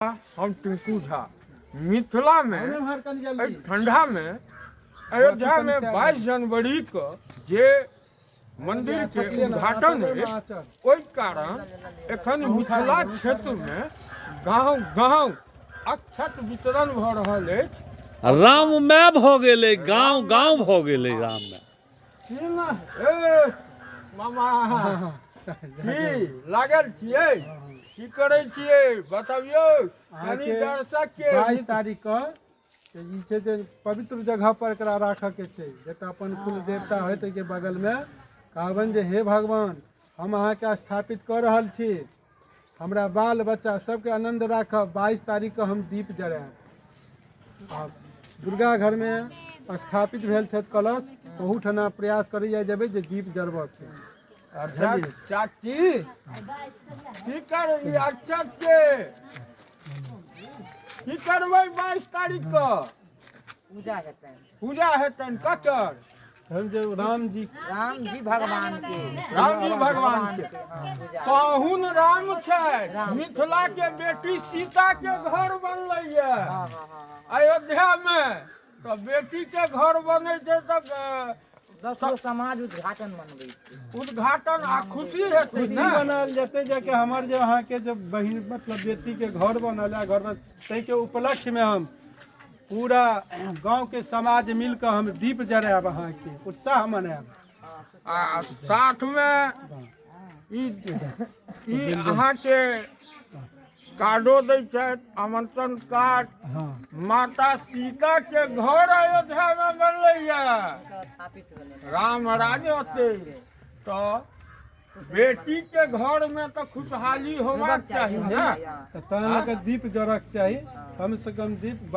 हम टिंकू झा। मिथिलामे एहि ठंडामे अयोध्यामे 22 जनवरीके जे मन्दिरके उद्घाटन अछि, ओहि कारण एखन मिथिला क्षेत्रमे गाँव गाँव अक्षत वितरण भऽ रहल अछि। राममय भऽ गेलै गाँव गाँव भऽ गेलै राममय। की ना ए मामा, की लागल छियै? की करै छियै, बतबियौ कनि दर्शक के। 22 तारीख के से ई छै जे पवित्र जगह पर एकरा राखऽके छै, जतऽ अपन कुल देवता होय ताहिके बगलमे। कहबनि जे हे भगवान, हम अहाँके स्थापित कऽ रहल छी, हमरा बाल बच्चा सबके आनन्द राखब। 22 तारीखके हम दीप जरायब। आ दुर्गा घरमे स्थापित भेल छथि कलश, ओहूठना प्रयास करै जाइ जेबै जे दीप जरबऽके। अच्छा चाची, की कर ई अक्षत के की करबै 22 तारीख के? पूजा हेतनि। पूजा हेतनि ककर? हम जे राम जी, राम जी भगवान के, राम जी भगवान के। हाँ, पूजा। पाहुन राम छै, मिथिला के बेटी सीता के घर बनलै ये हाँ हाँ हाँ हाँ अयोध्या मे, तऽ बेटी के घर बनै छै तऽ 10 गो समाज उद्घाटन मनबै छै। उद्घाटन आ खुशी हेतै। खुशी ने मनायल जेतै जेकि हमर जे अहाँके जे बहिन मतलब बेटीके घर बनल है घर ताहिके उपलक्ष्यमे हम पूरा गाँवके समाज मिलकऽ हम दीप जरायब, अहाँके उत्साह मनायब। आ साथमे ई ई अहाँके कार्डो दै छथि, आमंत्रण कार्ड। हँ। माता सीता के घर अयोध्या मे बनलैया, स्थापित भेलै राम राज ओते, तऽ बेटी के घर में तऽ खुशहाली होबाक चाही ने। तऽ तहन लऽ कऽ दीप जरक चाही कम से कम दीप।